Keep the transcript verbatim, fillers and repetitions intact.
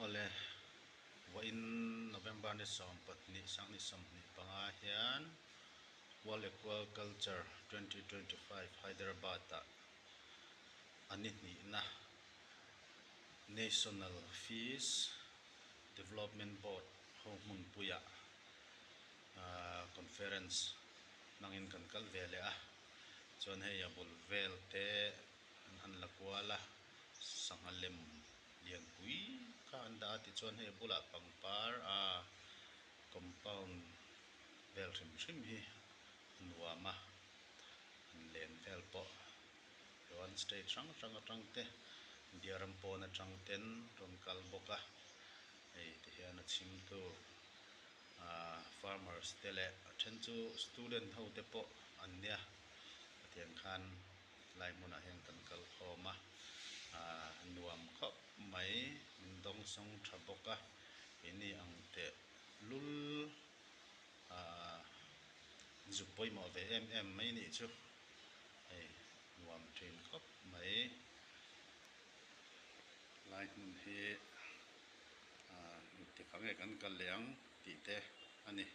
Awle, vawiin November ni sawm pahni, sang ni sawmhni panga hian World Aquaculture twenty twenty-five Hyderabad-a a ni hnihna National Fish Development Board ho hmunpuia, ah, conference hmangin kan kal ve leh a. Chuan hei a bul vel te an han la kual a, sangha lem lianpui kha an dah a, tichuan hei a bulah pangpar a compound vel hrim hrim hi a nuam a, an len vel pawh. Chuan state hrang hrang aṭang te, India ram pawn aṭang ten rawn kal bawk a, hei ti hian a chhimtu, ah, farmers te leh a ṭhen chu student ho te pawh an nia. Hetiang khan lai hmunah hian kan kal khawm a, ah, nuam khawp mai, min dawngsawng ṭha bawk a, keini ang teh lul, ah, zu pawimawh ve em em mai nih chu. Hei, nuam ṭhin khawp mai. Lai hmun hi, ah, ti kha nge kan kal leh ang tih te a ni.